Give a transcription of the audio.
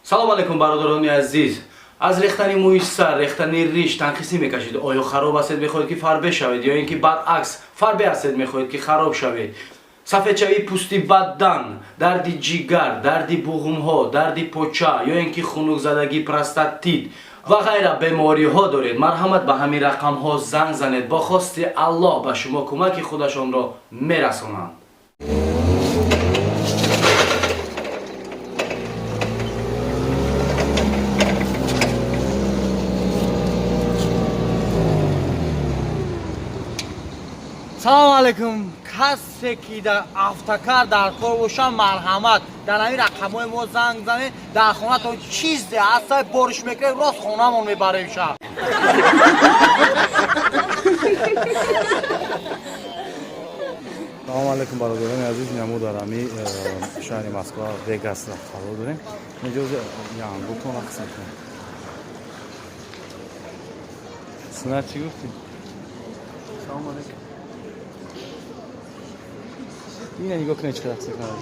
Салом алейкум, бародарони азиз. Аз рехтани мӯи сар, рехтани риш танқисӣ мекашед? Оё хароб ҳастед, мехоҳед, ки фарбе шавед, ё ин ки баръакс, фарбе ҳастед, мехоҳед, ки хароб шавед? Сафедшавии пӯсти бадан, дарди ҷигар, дарди буғумҳо, дарди поча ё ин ки хунукзадагӣ, простатит ва ғайра бемориҳо доред, марҳамат, ба ҳамин рақамҳо занг занед. Бо хости Аллоҳ ба шумо кӯмаки худашонро мерасонанд. Салому алейкум. Касе ки дар автокар дар кор боша, марҳамат, дар ҳамин рақамҳои мо занг занед. Дар хонатон чизе ҳаста, бориш мекунем, рост хонамон мебарем ша. Салому алейкум, бародарони азиз. Мо дар ҳами шаҳри Москва, Вегас қарор дорем. Инҷо янгутон рақс мекунем. Сунат, чӣ гуфтӣ? Салому алейкум. Ина нигоҳ кунед, чӣ рақс мекунад.